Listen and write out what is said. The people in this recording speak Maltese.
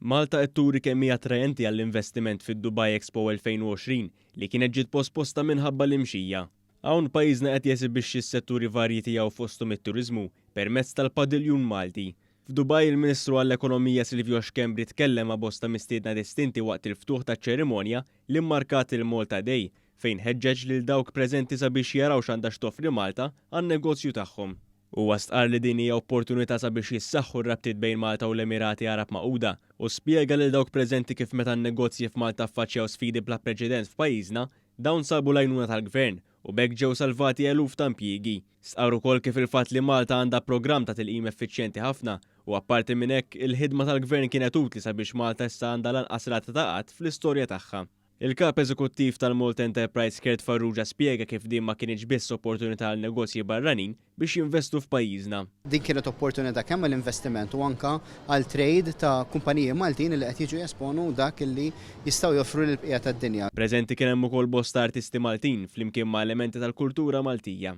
Malta qed turi kemm hija attraenti għall-investiment fid-Dubai Expo 2020 li kienet ġiet posposta minħabba l-imxija. Hawn pajjiżna qed jesibixxi s-setturi varji tiegħu fosthom it-turiżmu permezz tal-Padiljun Malti. F'Dubai il-Ministru għall-Ekonomija Silvio Schembri tkellem ma' bosta mistiedna distinti waqt il-ftuħ taċ-ċerimonja li mmarkat il-Malta Day fejn ħeġġeġ lil dawk preżenti sabiex jaraw x'għandha x'toffri Malta għan-negozju tagħhom. Huwa stqarr li din hija opportunità sabiex jissaħħu r-rabtiet bejn Malta u l-Emirati Għarab Magħquda u spjega lil dawk preżenti kif meta n-negozji f'Malta ffaċċjaw sfidi bla preċedent f'pajjiżna, dawn sabu l-għajnuna tal-Gvern u b'hekk ġew salvati eluf ta' impjiegi. Stqarr ukoll kif il-fatt li Malta għandha programm ta' tilqim effiċjenti ħafna u apparti minn hekk, il-ħidma tal-Gvern kienet utli sabiex Malta issa għandha l-anqas rata ta' qgħad fl-istorja tagħha. Il-Kap Eżekuttiv tal-Malta Enterprise Kurt Farrugia spjega kif din ma kinitx biss opportunità għal negozji barranin biex jinvestu f'pajjiżna. Din kienet opportunità kemm għal investiment u anke għal trade ta' kumpaniji Maltin li qed jiġu jesponu dak li jistgħu joffru lill-bqija tad-dinja. Preżenti kien hemm ukoll bosta artisti Maltin flimkien ma' elementi tal-kultura Maltija.